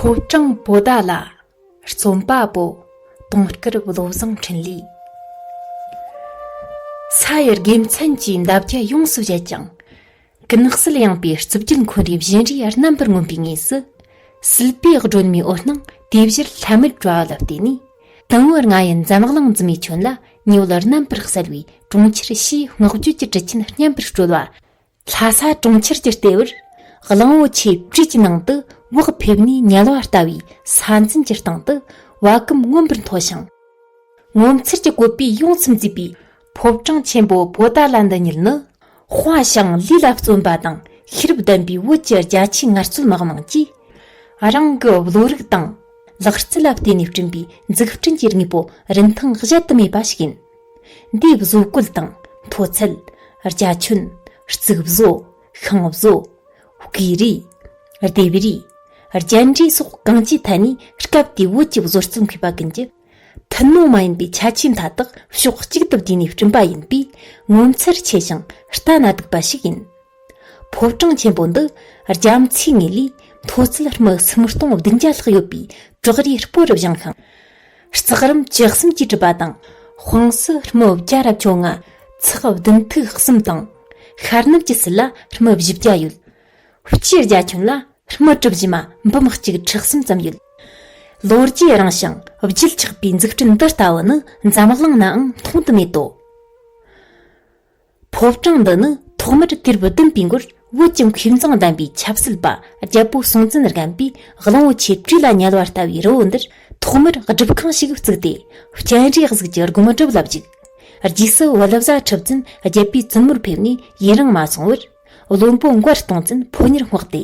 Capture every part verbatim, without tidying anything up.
ཕོ་བྲང་པོ་ཏཱ་ལ། རྩོམ་པ་པོ། དུང་དཀར་བློ་བཟང་འཕྲིན་ལས། ས་ཡི་དགེ་མཚན་གྱིས་འདབ་བརྒྱ་ཡོངས་སུ་བཞད་ཀྱང་། ཀུན་གསལ་ཡངས་པའི་རྩིབས་རྒྱུད་འཁོར་རའི་བཞིན་རས་རྣམ་པར་མངོན་པའི་ངོས་སུ། སྲིད་པའི་སྒྲོན་མེའི་འོད་སྣང་དེ་བཞིན་ལྷམ་མེར་བཀྲ་བ་ལ་བརྟེན་ནས། དུང་བོ་ལྔ་ཡི་འཛམ་གླིང་འཛུམ་མའི་ཁྱོན་ལ་ཉི་འོད་རྣམ་པར་གསལ་བའི་གྲོང་ཁྱེར་ཕྱིའི་བསྔགས་བརྗོད་ཀྱི་གྲུ་ཆེན་སྙན་པར་དཀྲོལ་བ། ལྷ་ས་གྲོང་ཁྱེར་གྱི་ལྟེ་བར། གླང་བོ་ཆེའི་སྤྲེལ་གྱི་ནང་དུ་བག་ཕེབས་ནས་ཉལ་བ་ལྟ་བུའི་ས་འཛིན་གྱི་སྟེང་དུ་བ་གམ་མངོན་པར་མཐོ་ཞིང་། ངོ་མཚར་གྱི་བཀོད་པས་ཡོངས་སུ་མཛེས་པའི་ཕོ་བྲང་ཆེན་པོ་པོ་ཏཱ་ལ་འདི་ཉིད་ནི། དཔའ་ཞིང་ལུས་ལ་བརྩོན་པ་དང་ཤེས་རབ་ལྡན་པའི་བོད་ཀྱི་རྒྱ་ཆེའི་ངལ་རྩོལ་མི་དམངས་ཀྱིས། རང་གི་བློ་རིག་དང་ལག་རྩལ་ལ་བརྟེན་ནས་བསྐྲུན་པའི་འཛུགས་སྐྲུན་གྱི་དངོས་པོ་རིན་ཐང་གཞལ་དུ་མེད་པ་ཞིག་ཡིན། འདིའི་བཟོ་བཀོད་དང་མཐོ་ཚད། རྒྱ་ཁྱོན། རྩིག་བཟོ། ཤིང་བཟོ། བརྐོས་རིས། ལྡེབས་རིས། རྒྱན་རིས་སོགས་གང་ཅིའི་ཐད་ནས་སྐབས་དེའི་བོད་ཀྱི་བཟོ་རྩལ་མཁས་པ་ཀུན་གྱི་ཐུན་མོང་མ་ཡིན་པའི་ཁྱད་ཆོས་མཐའ་དག་ཕྱོགས་གཅིག་ཏུ་བསྡུས་ནས་བསྐྲུན་པ་ཡིན་པས། ངོ་མཚར་ཆེ་ཞིང་ལྟ་ན་སྡུག་པ་ཞིག་ཡིན། ཕོ་བྲང་ཆེན་པོ་འདི་རྒྱ་མཚོའི་ངོས་ལས་མཐོ་ཚད་སྨི་སུམ་སྟོང་བདུན་བརྒྱ་ལྷག་ཡོད་པའི་བྲག་རིའི་སྤོ་རུ་བཞེངས་ཤིང་། རྩེག་རིམ་བཅུ་གསུམ་གྱིས་གྲུབ་པ་དང་། དཔངས་སུ་སྨི་བརྒྱ་ར་བཅོ་ལྔ། ཚེག་བདུན་ཐིག་གསུམ་དང་། ཤར་ནུབ་ཀྱི་ཟུར་ལ་སྨི་བཞི་བརྒྱ་ཡོད། སྤྱིའི་རྒྱ་ཁྱོན་ལ་སྨི་གྲུ་བཞི་མ་འབུམ་གཅིག་ཁྲི་གསུམ་ཙམ་ཡོད། ལོ་རྒྱུས་རིང་ཞིང་བརྗིད་ཆགས་པའི་འཛུགས་སྐྲུན་འདི་ལྟ་བུ་ནི་འཛམ་གླིང་ནའང་མཐོང་དུ་མེད་དོ། ཕོ་བྲང་འདི་ནི་ཐོག་མར་དུས་རབས་བདུན་པའི་མགོར་བོད་ཀྱི་མཁས་མཛངས་ལྡན་པའི་ཆབ་སྲིད་པ་རྒྱལ་པོ་སྲོང་བཙན་སྒམ་པོས་གླང་བོ་ཆེ་སྤྲེལ་ལ་ཉལ་བ་ལྟ་བུའི་རི་བོ་འདིར་ཐོག་མར་སྒྲུབ་ཁང་ཞིག་བཙུགས་ཏེ། སྤྱན་རས་གཟིགས་ཀྱི་སྒོམ་སྒྲུབ་ལ་བཅུག་རྗེས་སུ་བལ་བཟའ་འཁྲབ་བཙུན་རྒྱལ་པོའི་བཙུན་མོར་ཕེབས་ནས་ཡུན་རིང་མ་སོང་བར། བློན་པོ་མགར་སྟོང་བཙན་ཕོ་ཉར་བསྔགས་ཏེ།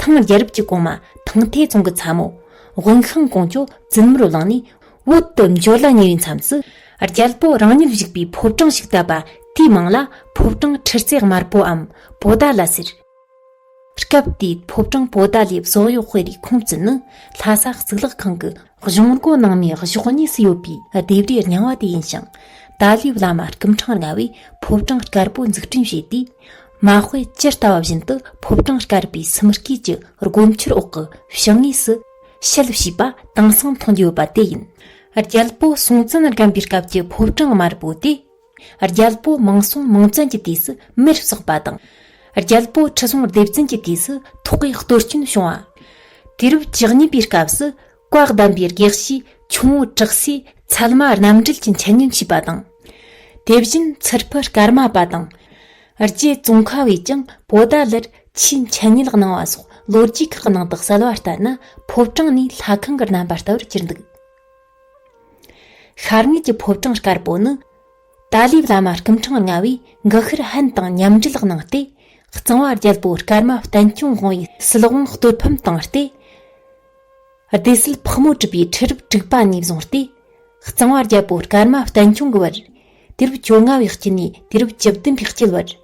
ཐང་རྒྱལ་རབས་ཀྱི་གོང་མ་ཐང་ཐེ་ཙུང་གི་ཚ་མོ་དབོན་ཤང་ཀོང་ཇོ་བཙུན་མོར་བླངས་ནས། བོད་དུ་འབྱོར་ལ་ཉེ་བའི་མཚམས་སུ། རྒྱལ་པོ་རང་ཉིད་བཞུགས་པའི་ཕོ་བྲང་ཞིག་བཏབ་པ་དེའི་མིང་ལ་ཕོ་བྲང་ཁྲི་རྩེ་དམར་པོའམ་པོ་ཏཱ་ལ་ཟེར། སྐབས་དེའི་ཕོ་བྲང་པོ་ཏཱ་ལའི་བཟོ་གཡོག་དཔེ་རིས་ཁུངས་བཙུན་ནི་ལྷ་ས་གཙུག་ལག་ཁང་གི་གཞུང་སྒོ་ནང་མའི་གཞོགས་གཉིས་སུ་ཡོད་པའི་ལྡེབས་རིས་རྙིང་བ་དེ་ཡིན་ཞིང་། ཏཱ་ལའི་བླ་མ་སྐུ་ཕྲེང་ལྔ་བས་ཕོ་བྲང་དཀར་པོ་འཛུགས་སྐྲུན་བྱས་ཏེ། མ་དཔེ་ཇི་ལྟ་བ་བཞིན་དུ་ཕོ་བྲང་དཀར་པོའི་སུམ་སྐས་ཀྱི་སྒོ་མཆོར་འོག་གི་བྱང་ངོས་སུ་ཞལ་བྱས་པ་དེང་སང་མཐོང་རྒྱུ་ཡོད་པ་དེ་ཡིན། རྒྱལ་པོ་སྲོང་བཙན་སྒམ་པོའི་སྐབས་ཀྱི་ཕོ་བྲང་དམར་པོ་དེ། རྒྱལ་པོ་མང་སྲོང་མང་བཙན་གྱི་དུས་སུ་མེར་བསྲེགས་པ་དང་། རྒྱལ་པོ་ཁྲི་སྲོང་ལྡེ་བཙན་གྱི་དུས་སུ་ཐོག་གིས་གཏོར་སྐྱོན་བྱུང་བ། དུས་རབས་བཅུ་གཉིས་པའི་སྐབས་སུ་བཀའ་གདམས་པའི་དགེ་བཤེས་ཁྱུང་པོ་གྲགས་སུས་ཚད་མ་རྣམ་འགྲེལ་གྱི་འཆད་ཉན་བྱས་པ་དང་། དེ་བཞིན་ཚུར་ཕུ་སྐར་མ་པ་དང་། རྗེ་ཙོང་ཁ་བས་ཀྱང་པོ་ཏཱ་ལར་ཆོས་འཆད་ཉན་གནང་བ་སོགས་ལོ་རྒྱུས་ཁག་གི་ནང་དུ་གསལ་བ་ལྟར་ན། ཕོ་བྲང་ནི་ལྷ་ཁང་གི་རྣམ་པ་ལྟ་བུར་གྱུར་འདུག་ཤར་ངོས་ཀྱི་ཕོ་བྲང་དཀར་པོ་ནི། ཏཱ་ལའི་བླ་མ་སྐུ་ཕྲེང་ལྔ་བས་འགག་ཤར་ཧན་དང་མཉམ་འབྲེལ་གནང་སྟེ། གཙང་བ་རྒྱལ་པོ་སྐར་མ་བསྟན་སྐྱོང་དབང་བོའི་སྲིད་དབང་གཏོར་ཕམ་བཏང་སྟེ། སྡེ་སྲིད་ཕག་མོ་གྲུ་པའི་ཁྲི་རབས་དྲུག་པ་ནས་བཟུང་སྟེ། གཙང་བ་རྒྱལ་པོ་སྐར་མ་བསྟན་སྐྱོང་གི་བར། དུས་རབས་བཅོ་ལྔ་བའི་དཀྱིལ་ནས་དུས་རབས་བཅུ་བདུན་པའི་དཀྱིལ་བར།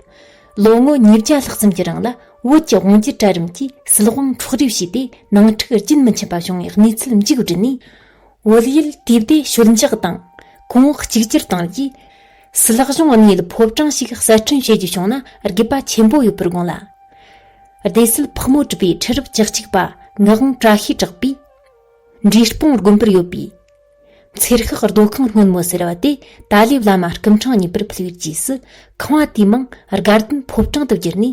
ལོ་ངོ་ཉིས་བརྒྱ་ལྷག་ཙམ་གྱི་རིང་ལ་བོད་ཀྱི་དབང་སྒྱུར་གྲལ་རིམ་གྱིས་སྲིད་དབང་འཕྲོག་རེས་བྱས་ཏེ། ནང་འཁྲུག་རྒྱུན་མི་འཆད་པ་བྱུང་བའི་གནས་ཚུལ་མཇུག་བསྒྲིལ་ནས། བོད་ཡུལ་དུས་བདེ་ཞོད་འཇགས་དང་གོང་འོག་གཅིག་གྱུར་བཏང་རྗེས། སྲིད་གཞུང་གནས་ཡུལ་ཕོ་བྲང་ཞིག་གསར་སྐྲུན་བྱེད་རྒྱུ་བྱུང་ན་དགེ་བ་ཆེན་པོ་ཡོད་པར་དགོངས་ལ། སྡེ་སྲིད་ཕག་མོ་གྲུ་པའི་ཁྲི་རབས་བཅུ་གཅིག་པ་ངག་དབང་བཀྲ་ཤིས་གྲགས་པས། འབྲས་སྤུངས་དགོན་པར་ཡོད་པའི་ཚེ་ཤག་རྡོ་ཁང་སྔོན་མོ་ཟེར་བ་དེ་ཏཱ་ལའི་བླ་མ་སྐུ་ཕྲེང་གཉིས་པར་ཕུལ་བའི་རྗེས་སུ། ཁང་བ་དེའི་མིང་དགའ་ལྡན་ཕོ་བྲང་དུ་བསྒྱུར་ནས།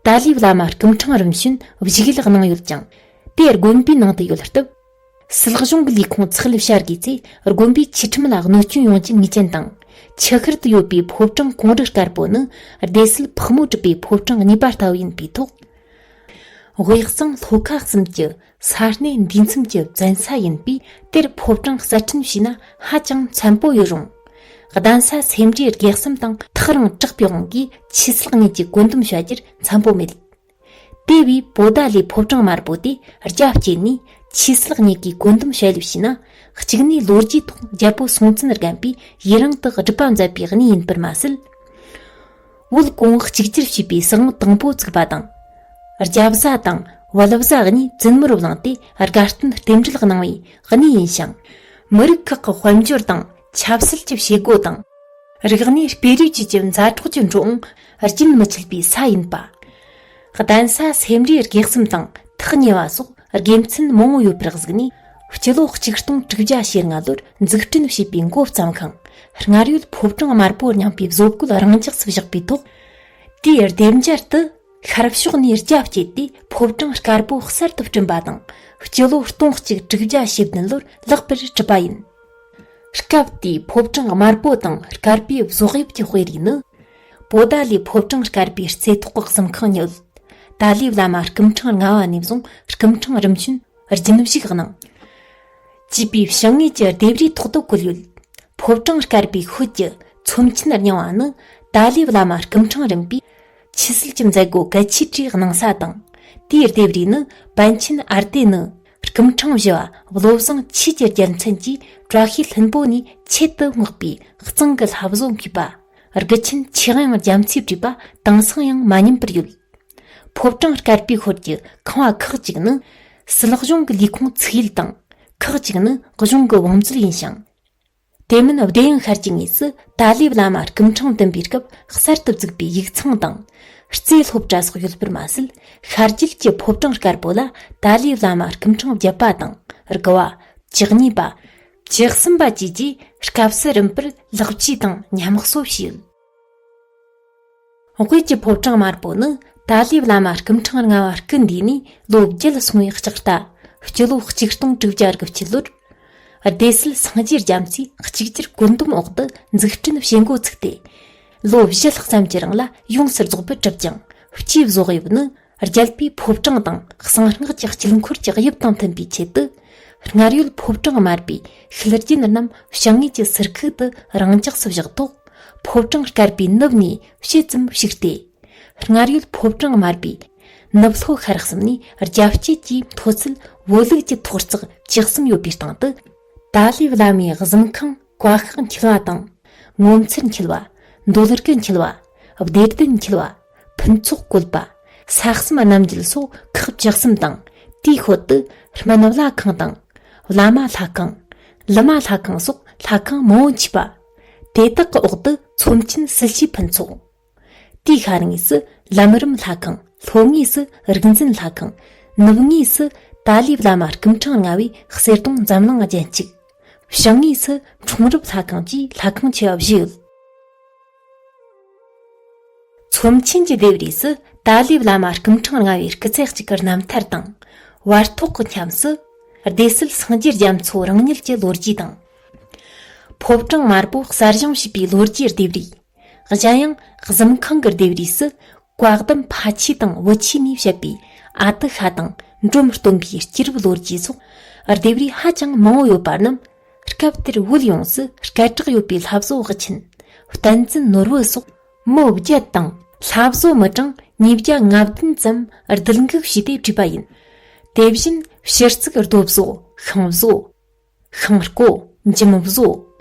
ཏཱ་ལའི་བླ་མ་སྐུ་ཕྲེང་རིམ་བྱོན་བཞུགས་ཡུལ་གནང་ཡོད་ཀྱང་། དེ་དགོན་པའི་ནང་དུ་ཡོད་སྟབས། སྲིད་གཞུང་གི་ལས་ཁུངས་ཚགས་ལུས་བྱ་དགོས་ཚེ། དགོན་པའི་ཆོས་ཁྲིམས་ལ་གནོད་སྐྱོན་ཡོང་རྒྱུའི་ངེས་ཅན་དང་། ཆུ་ཤུལ་དུ་ཡོད་པའི་ཕོ་བྲང་ཀོང་རུ་དཀར་པོ་ནི་སྡེ་སྲིད་ཕག་མོ་གྲུ་པའི་ཕོ་བྲང་གཉིས་པ་ལྟ་བུ་ཡིན་པའི་ཐོག། དབུས་གཙང་ལྷོ་ཁ་གསུམ་གྱི་ས་གནས་འདུས་མཚམས་ཀྱི་བཙན་ས་ཡིན་པས། དེར་ཕོ་བྲང་གསར་སྐྲུན་བྱས་ན་ཧ་ཅང་འཚམ་པོ་ཡོད་རུང་། གདན་ས་སེ་འབྲས་དགེ་གསུམ་དང་ཐག་རིང་དྲག་པའི་དབང་གིས་ཆོས་སྲིད་གཉིས་ཀྱི་བཀོད་འདོམས་བྱ་རྒྱུར་འཚམ་པོ་མེད། དེ་བས་པོ་ཏཱ་ལའི་ཕོ་བྲང་དམར་པོ་དེ་རྒྱ་བསྐྱེད་ནས་ཆོས་སྲིད་གཉིས་ཀའི་བཀོད་འདོམས་བྱ་ལུགས་བྱས་ན། གཅིག་ནས་ལོ་རྒྱུས་ཐོག་རྒྱལ་པོ་སྲོང་བཙན་སྒམ་པོས་ཡུན་རིང་དུ་སྒྲུབ་པ་མཛད་པའི་གནས་ཡིན་པར་མ་ཟད། བོད་གོང་འོག་གཅིག་གྱུར་བྱས་པའི་ས་འོག་དང་པོ་བཙུགས་པ་དང་། རྒྱ་བཟའ་དང་བལ་བཟའ་གཉིས་བཙུན་མོར་བླངས་ཏེ་དགའ་སྟོན་རྟེན་འབྲེལ་གནང་བའི་གནས་ཡིན་ཞིང་། མི་རིགས་ཁག་གི་དཔལ་འབྱོར་དང་ཆབ་སྲིད་ཀྱི་བྱེད་སྒོ་དང་། རིག་གནས་སྤེལ་རེས་བཅས་ཀྱི་མཛའ་གྲོགས་ཀྱི་འགྲོ་འོང་རྒྱུན་མི་ཆད་པའི་ས་ཡིན་པ། གདན་ས་སེ་འབྲས་དགེ་གསུམ་དང་ཐག་ཉེ་བ་སོགས་ དགེ་མཚན་མང་བོ་ཡོད་པར་གཟིགས་ནས། སྤྱི་ལོ་གཅིག་སྟོང་དྲུག་བརྒྱ་ཞེ་ལྔ་ལོར་འཛུགས་སྐྲུན་བྱས་པའི་མགོ་བརྩམས་ཤིང་། སྔར་ཡོད་ཕོ་བྲང་དམར་པོ་རྙིང་པའི་བཟོ་བཀོད་རང་འཇགས་སུ་བཞག་པའི་ཐོག། དེའི་ལྡེབས་འབྱར་དུ་ཤར་ཕྱོགས་ནས་རྒྱ་བསྐྱེད་དེ་ཕོ་བྲང་དཀར་པོ་གསར་དུ་བསྐྲུན་པ་དང་། སྤྱི་ལོ་སྟོང་གཅིག་དྲུག་བརྒྱ་ཞེ་བདུན་ལོར་ལེགས་པར་གྲུབ་པ་ཡིན། སྐབས་དེའི་ཕོ་བྲང་དམར་པོ་དང་དཀར་པོའི་བཟོ་དབྱིབས་ཀྱི་དཔེ་རིས་ནི། པོ་ཏཱ་ལའི་ཕོ་བྲང་དཀར་པོའི་རྩེ་ཐོག་གི་གཟིམ་ཁང་ཉི་འོད། ཏཱ་ལའི་བླ་མ་སྐུ་ཕྲེང་ལྔ་བ་ནས་བཟུང་སྐུ་ཕྲེང་རིམ་བྱོན་རྒྱུན་བཞུགས་གནང་། ཅེས་པའི་ཕྱག་ངོས་ཀྱི་ལྡེབས་རིས་ཐོག་ཏུ་བཀོད་ཡོད། ཕོ་བྲང་དཀར་པོའི་ཤོད་ཀྱི་ཚོམས་ཆེན་རྙིང་བ་ནི། ཏཱ་ལའི་བླ་མ་སྐུ་ཕྲེང་རིམ་པས་ཆོས་སྲིད་ཀྱི་མཛད་སྒོ་གལ་ཆེ་གྲས་གནང་ས་དང་། དེའི་ལྡེབས་རིས་ནི། པཎ་ཆེན་ཨར་ཏེ་ནི་སྐུ་ཕྲེང་བཞི་བ་བློ་བཟང་ཆོས་ཀྱི་རྒྱལ་མཚན་གྱིས་བཀྲ་ཤིས་ལྷུན་པོ་ནས་ཆེད་དུ་མངགས་པའི་གཙང་གི་ལྷ་བཟོ་མཁས་པ། དགུ་ཆེན་ཆོས་དབྱངས་རྒྱ་མཚོས་བྲིས་པ་དེང་སང་ཡང་མ་ཉམས་པར་ཡོད། ཕོ་བྲང་དཀར་པོའི་ཤོད་ཀྱི་ཁང་བ་ཁག་ཅིག་ནི། སྲིད་གཞུང་གི་ལས་ཁུངས་ཚུགས་ཡུལ་དང་། ཁག་ཅིག་ནི་གཞུང་གི་བང་མཛོད་ཡིན་ཞིང་། དེ་མིན་བདེ་ཡངས་ཤར་གྱི་ངོས་སུ་ཏཱ་ལའི་བླ་མ་སྐུ་ཕྲེང་བདུན་པའི་སྐབས་གསར་དུ་བཙུགས་པའི་ཡིག་ཚང་དང་། རྩེ་སློབ་གྲྭ་སོགས་ཡོད་པར་མ་ཟད། ཤར་རྒྱུད་ཀྱི་ཕོ་བྲང་དཀར་པོ་ལ་ཏཱ་ལའི་བླ་མ་སྐུ་ཕྲེང་བརྒྱད་པ་དང་། དགུ་བ། བཅུ་གཉིས་པ། བཅུ་གསུམ་པ་བཅས་ཀྱི་སྐབས་སུ་རིམ་པར་ལེགས་བཅོས་དང་ཉམས་གསོ་བྱས་ཡོད། དབུས་ཀྱི་ཕོ་བྲང་དམར་པོ་ནི་ཏཱ་ལའི་བླ་མ་སྐུ་ཕྲེང་ལྔ་བ་སྐུ་འདས་ནས་ལོ་བརྒྱད་སོང་བའི་ལྕགས་རྟ། སྤྱི་ལོ་གཅིག་སྟོང་དྲུག་བརྒྱ་དགུ་བཅུ་ལོར། སྡེ་སྲིད་སངས་རྒྱས་རྒྱ་མཚོས་གཅིག་གྱུར་བཀོད་འདོམས་འོག་ཏུ་འཛུགས་སྐྲུན་བྱེད་འགོ་ཚུགས་ཏེ། ལོ་བཞི་ལྷག་ཙམ་གྱི་རིང་ལ་ཡོངས་སུ་རྫོགས་པར་གྲུབ་ཀྱང་། སྤྱིའི་བཟོ་དབྱིབས་ནི། རྒྱལ་པོའི་ཕོ་བྲང་དང་གསང་སྔགས་ཀྱི་དཀྱིལ་འཁོར་གྱི་དབྱིབས་དང་མཐུན་པའི་ཆེད་དུ། སྔར་ཡོད་ཕོ་བྲང་དམར་པོའི་ཤེལ་རྒྱན་རྣམས་ཕྱག་ངོས་ཀྱི་ཟུར་ཁུག་ཏུ་རང་འཇགས་སུ་བཞག་ཐོག། ཕོ་བྲང་དཀར་པོའི་ནུབ་ནས་ཕྱེད་ཙམ་ཕྱུག་སྟེ། སྔར་ཡོད་ཕོ་བྲང་དམར་པོའི་ནུབ་ལྷོ་ཤར་གསུམ་ནས་རྒྱ་སྐྱེད་ཀྱི་མཐོ་ཚད་བོད་ལུགས་ཀྱི་ཐོག་བརྩེགས་བཅུ་གསུམ་ཡོད་པའི་སྟེང་དུ། ཏཱ་ལའི་བླ་མའི་གཟིམ་ཁང་བཀའ་ཤག་འཁྱིལ་བ་དང་། ངོ་མཚར་འཁྱིལ་བ། འདོད་རྒུ་འཁྱིལ་བ། བདེ་ལྡན་འཁྱིལ་བ། ཕུན་ཚོགས་བཀོད་པ། ས་གསུམ་རྣམ་འབྱེད་སོགས་ཁག་བཅུ་གསུམ་དང་། དེའི་ཤོད་དུ་སྨན་བླ་ཁང་དང་། བླ་མ་ལྷ་ཁང་། ལི་མ་ལྷ་ཁང་སོགས་ལྷ་ཁང་མང་བོ་མཆིས་པ། དེ་དག་གི་འོག་ཏུ་ཚོམས་ཆེན་སྲིད་ཞིའི་ཕུན་ཚོགས། དེའི་ཤར་ངོས་སུ་ལམ་རིམ་ལྷ་ཁང་། ལྷོ་ངོས་སུ་རིག་འཛིན་ལྷ་ཁང་། ནུབ་ངོས་སུ་ཏཱ་ལའི་བླ་མ་སྐུ་ཕྲེང་ལྔ་བའི་གསེར་གདུང་འཛམ་གླིང་རྒྱན་གཅིག། བྱང་ངོས་སུ་འཁྲུངས་རབས་ལྷ་ཁང་བཅས་ལྷ་ཁང་ཆེ་བ་བཞི་ཡོད། ཚོམས་ཆེན་གྱི་ལྡེབས་རིས་སུ་ཏཱ་ལའི་བླ་མ་སྐུ་ཕྲེང་ལྔ་བའི་སྐུ་ཚེ་གཅིག་གི་རྣམ་ཐར་དང་། བར་ཐོག་གི་ཁྱམས་སུ་སྡེ་སྲིད་སངས་རྒྱས་རྒྱ་མཚོ་རང་ཉིད་ཀྱི་ལོ་རྒྱུས་དང་། ཕོ་བྲང་དམར་པོ་གསར་བཞེངས་བྱས་པའི་ལོ་རྒྱུས་ལྡེབས་རིས། གཞན་ཡང་གཟིམ་ཁང་གི་ལྡེབས་རིས་སུ། བཀའ་གདམས་ཕ་ཆོས་དང་བུ་ཆོས་ནས་བཤད་པའི་ཨ་ཏི་ཤ་དང་འབྲོམ་སྟོན་པའི་སྐྱེས་རབས་ལོ་རྒྱུས་སོགས་ལྡེབས་རིས་ཧ་ཅང་མང་བོ་ཡོད་པ་རྣམས། སྐབས་དེར་བོད་ཡོངས་སུ་སྐད་གྲགས་ཡོད་པའི་ལྷ་བཟོ་དབུ་ཆེན་བསྟན་འཛིན་ནོར་བུ་སོགས་མི་བརྒྱད་དང་། ལྷ་བཟོ་མི་གྲངས་ཉིས་བརྒྱ་ང་བདུན་ཙམ་རྡུལ་འགུགས་བྱས་ཏེ་བྲིས་པ་ཡིན། དེ་བཞིན་ཕྱི་གཙུག་རྡོ་བཟོ། ཤིང་བཟོ། ཤིང་བརྐོ། འཇིམ་བཟོ།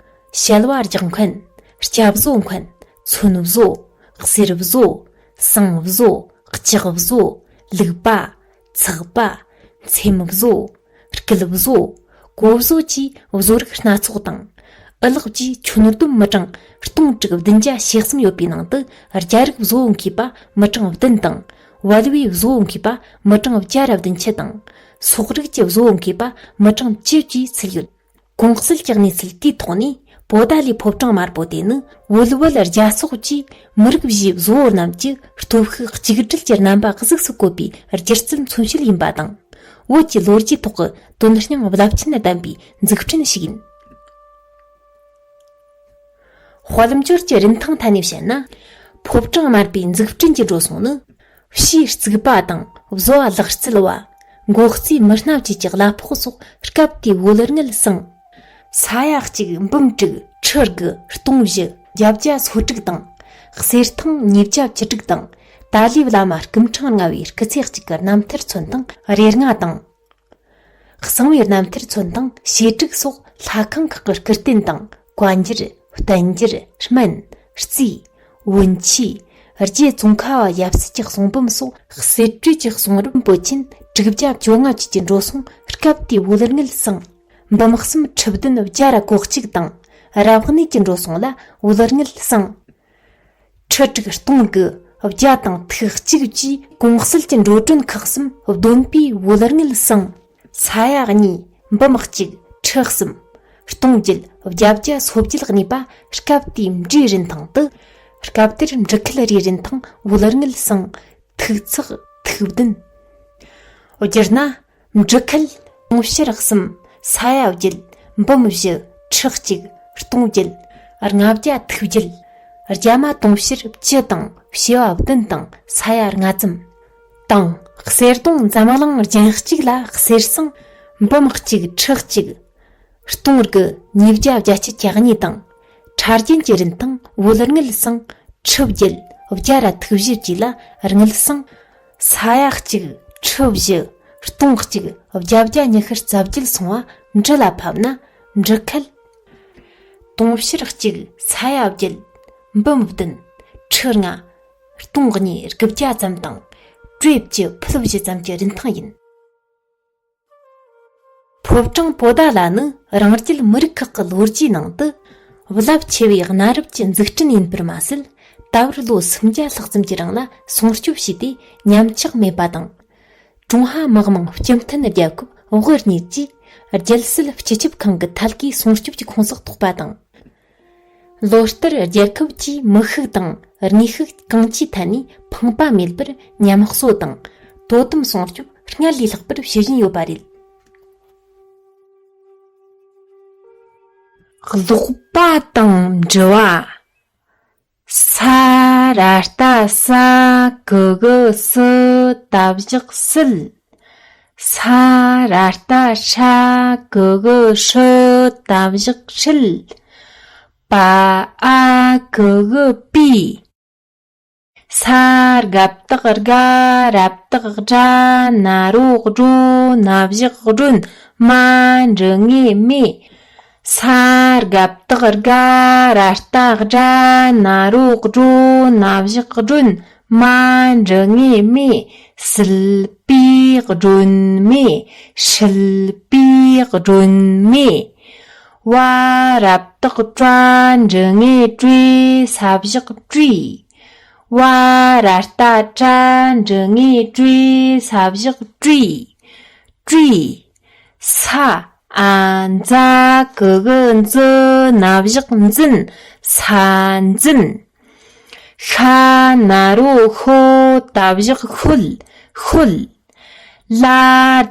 བྱ་ལ་བ་རྒྱག་མཁན། སྐྱ་བཟོ་མཁན། ཚོན་བཟོ། གསེར་བཟོ། ཟངས་བཟོ། ལྕགས་བཟོ། ལུག་པ། ཚགས་པ། ཚེམ་བཟོ། སྐུད་བཟོ། གོ་བཟོ་བཅས་བཟོ་རིག་སྣ་ཚོགས་དང་། ཨུ་ལག་བཅས་ཁྱོན་བསྡོམས་མི་གྲངས་སྟོང་དྲུག་བདུན་བརྒྱ་ཞེ་གསུམ་ཡོད་པའི་ནང་དུ། རྒྱ་རིགས་བཟོ་བོ་མཁས་པ་མི་གྲངས་བདུན་དང་། བལ་བོའི་བཟོ་བོ་མཁས་པ་མི་གྲངས་བརྒྱ་ར་བདུན་ཅུ་དང་། སོག་རིགས་ཀྱི་བཟོ་བོ་མཁས་པ་མི་གྲངས་བཅུ་བཅས་ཚུད་ཡོད། གོང་གསལ་གྱི་གནས་ཚུལ་དེའི་ཐོག་ནས། པོ་ཏཱ་ལའི་ཕོ་བྲང་དམར་པོ་དེ་ནི་བོད་བལ་རྒྱ་སོག་བཅས་མི་རིགས་བཞིའི་བཟོ་བོ་རྣམས་ཀྱི་སྟོབས་ཤུགས་གཅིག་སྒྲིལ་གྱི་རྣམ་པ་གཟུགས་སུ་བཀོད་པའི་སྒྱུ་རྩལ་མཚོན་བྱེད་ཡིན་པ་དང་། བོད་ཀྱི་ལོ་རྒྱུས་ཐོག་གི་དོན་སྙིང་རླབས་ཆེན་ལྡན་པའི་འཛུགས་སྐྲུན་ཞིག་ཡིན། དཔལ་འབྱོར་གྱི་རིན་ཐང་ཐད་ནས་བཤད་ན། ཕོ་བྲང་དམར་པོའི་འཛུགས་སྐྲུན་གྱི་འགྲོ་སོང་ནི། ཕྱིའི་རྩིག་པ་དང་བཟོ་བ་ལག་རྩལ་བ། མགོ་རྩེ་མི་སྣ་བཅས་ཀྱི་གླ་ཕོགས་སོགས་སྐབས་དེའི་བོད་དངུལ་ཟིང་། ས་ཡ་གཅིག་འབུམ་དྲུག་ཁྲི་དགུ་སྟོང་བཞི་བརྒྱད་བརྒྱ་སོ་དྲུག་དང་། གསེར་ཐང་ཉིས་བརྒྱ་བཅུ་དྲུག་དང་། ཏཱ་ལའི་བླ་མ་སྐུ་ཕྲེང་ལྔ་བའི་སྐུ་ཚེ་གཅིག་གི་རྣམ་ཐར་ཚོན་ཐང་རེ་ལྔ་དང་། གསང་བའི་རྣམ་ཐར་ཚོན་དང་བྱེ་བྲག་སོགས་ལྷ་ཁང་ཁག་གི་སྐུ་རྟེན་དང་། བཀའ་འགྱུར། བསྟན་འགྱུར། སྨན། རྩིས། བོན་ཆོས། རྗེ་ཙོང་ཁ་བ་ཡབ་སྲས་ཀྱི་གསུང་འབུམ་སོགས་གསེར་བྲིས་ཀྱི་གསུང་རབ་པོད་ཆེན་དྲུག་བརྒྱ་བཅོ་ལྔ་བཅས་ཀྱི་འགྲོ་སོང་སྐབས་དེའི་བོད་དངུལ་ཟིང་། འབུམ་གསུམ་ཁྲི་བདུན་བརྒྱ་ར་གོ་གཅིག་དང་། རབ་གནས་ཀྱི་འགྲོ་སོང་ལ་བོད་དངུལ་ཟིང་། ཁྲི་དྲུག་སྟོང་དགུ་བརྒྱ་དང་ཐིག་གཅིག་བཅས་གོང་གསལ་གྱི་འགྲོ་གྲོན་ཁག་གསུམ་བསྡོམས་པས་བོད་དངུལ་ཟིང་ ས་ཡ་གཉིས། འབུམ་གཅིག། ཁྲི་གསུམ། སྟོང་བརྒྱད། བརྒྱད་བརྒྱ། སོ་བརྒྱད་གཉིས་པ་སྐབས་དེའི་འབྲུའི་རིན་ཐང་དུ། སྐབས་དེར་འབྲུ་ཁལ་རེའི་རིན་ཐང་བོད་དངུལ་སྲང་ཐིག་ཚེག་ཐིག་བདུན། བསྒྱུར་ན། འབྲུ་ཁལ་དུང་ཕྱུར་གསུམ། ས་ཡ་བརྒྱད། འབུམ་བཞི། ཁྲི་གཅིག། སྟོང་བརྒྱད། ལྔ་བརྒྱ་ཐིག་བརྒྱད། རྒྱ་མ་དུང་ཕྱུར་བཅུ་དང་བྱེ་བ་བདུན་དང་ས་ཡ་ལྔ་ཙམ། དང་། གསེར་སྡོང་འཛམ་གླིང་རྒྱན་གཅིག་ལ་གསེར་སྲང་འབུམ་གཅིག། ཁྲི་གཅིག། སྟོང་དགུ། ཉིས་བརྒྱ་བརྒྱད་ཅུ་གྱ་གཉིས་དང་། ཕྲ་རྒྱན་གྱི་རིན་ཐང་བོད་དངུལ་སྲང་ཁྲི་བརྒྱད། བརྒྱ་ར་ཐིག་བཞི་བཅས་ལ་དངུལ་སྲང་ས་ཡ་གཅིག། ཁྲི་བཞི། སྟོང་གཅིག། བརྒྱད་བརྒྱ་ཉི་ཤུ་རྩ་བརྒྱད་སོང་བ་འབྲུ་ལ་ཕབ་ན། འབྲུ་ཁལ་དུང་ཕྱུར་གཅིག། ས་ཡ་བརྒྱད། འབུམ་བདུན། ཁྲི་ལྔ། སྟོང་གཉིས། དགུ་བརྒྱ་ཙམ་དང་། ཀྲོའུ་བཅུ། ཕུལ་བཞི་ཙམ་གྱི་རིན་ཐང་ཡིན། ཕོ་བྲང་པོ་ཏཱ་ལ་ནི་རང་རྒྱལ་མི་རིགས་ཁག་གི་ལོ་རྒྱུས་ནང་དུ་རླབས་ཆེ་བའི་གནའ་རབས་ཀྱི་འཛུགས་སྐྲུན་ཡིན་པར་མ་ཟད། ད་བར་ལོ་སུམ་བརྒྱ་ལྷག་ཙམ་གྱི་རིང་ལ་སྲུང་སྐྱོབ་བྱས་ཏེ་ཉམས་ཆག་མེད་པ་དང་། ཀྲུང་ཧྭ་མི་དམངས་སྤྱི་མཐུན་རྒྱལ་ཁབ་དབུ་བརྙེས་རྗེས། རྒྱལ་སྲིད་སྤྱི་ཁྱབ་ཁང་གི་ཐད་ཀའི་སྲུང་སྐྱོབ་ཀྱི་ཁོངས་སུ་གཏོགས་པ་དང་། ལོ་ལྟར་རྒྱལ་ཁབ་ཀྱིས་མི་ཤུགས་དང་དངོས་ཤུགས་གང་ཅིའི་ཐད་ནས་ཕངས་པ་མེད་པར་ཉམས་གསོ་དང་དོ་དམ་སྲུང་སྐྱོབ་སྔར་ལས་ལྷག་པར་བྱེད་བཞིན་ཡོད་པ་རེད། ཀློག་པ་དང་འབྲི་བ། ས་ར་བཏགས་ས། གི་གུ་གི་གུ། སི་ད་བཞག་སིད། ས་ར་བཏགས་སྲ། གི་གུ་གི་གུ། སྲི་ད་བཞག་སྲིད། པ་འ་གི་གུ་གི་པི། ས་རྒ་བཏགས་སྒ། ར་བཏགས་སྒྲ། ན་རོ་སྒྲོ། ན་བཞག་སྒྲོན། མ་འབྲུ་ངའི་མེ། ས་རྒ་བཏགས་སྒ། ར་བཏགས་སྒྲ། ན་རོ་སྒྲོ། ན་བཞག་སྒྲོན། མ་འབྲུ་ངའི་མེ། སིལ་པའི་སྒྲོན་མེ། སྲིད་པའི་སྒྲོན་མེ། བ་ར་བཏགས་བྲ། འབྲུ་ངའི་བྲེ། ས་བཞག་བྲིས། བ་ར་བཏགས་བྲ། འབྲུ་ངའི་བྲེ། ས་བཞག་བྲིས། བྲིས། ས་འ་འཛ། གི་གུ་གི་གུ། འཛི་ན་བཞག་འཛིན། ས་འཛིན། ཤ་ན་རོ་ཤོ། ད་བཞག་ཤོད། ཤོད། ལ་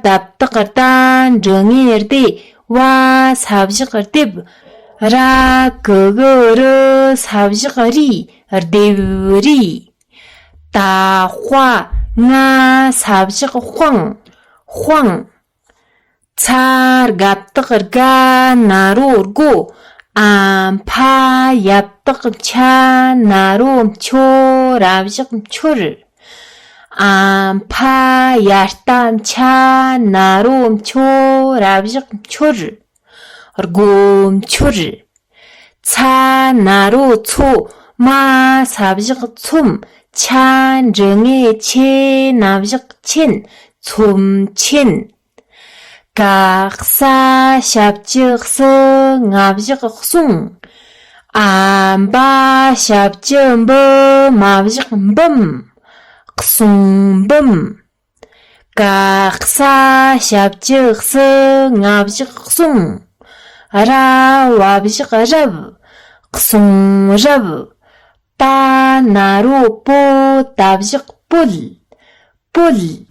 ད་བཏགས་ལྡ། འབྲུ་ངའི་ལྡེ། བ་ས་བཞག་ལྡེབས། ར་གི་གུ་རུ། ས་བཞག་རུས། ལྡེབས་རུས། ད་ཝ་ང་། ས་བཞག་དབང་། དབང་། ཚ་རྒ་བཏགས་རྒ། ན་རོ་སྒོ། འ་ཕ་ཡ་བཏགས་འཕྱ། ན་རོ་འཕྱོ། ར་བཞག་འཕྱོར། འ་ཕ་ཡ་བཏགས་འཕྱ། ན་རོ་འཕྱོ། ར་བཞག་འཕྱོར། སྒོ་འཕྱོར། ཚ་ན་རོ་ཚོ། མ་ས་བཞག་ཚོམ། ཆ་འབྲུ་ངའི་ཆེ། ན་བཞག་ཆེན། ཚོམ་ཆེན། ག་ས་ཞབས་ཀྱུ་གསུ། ང་བཞག་གསུང་། འ་བ་ཞབས་ཀྱུ་འབུ། མ་བཞག་འབུམ། གསུང་འབུམ། ག་ས་ཞབས་ཀྱུ་གསུ། ང་བཞག་གསུང་། ར་བ་བཞག་རབ། གསུང་རབ། པ་ན་རོ་པོ། ད་བཞག་པོད། པོད།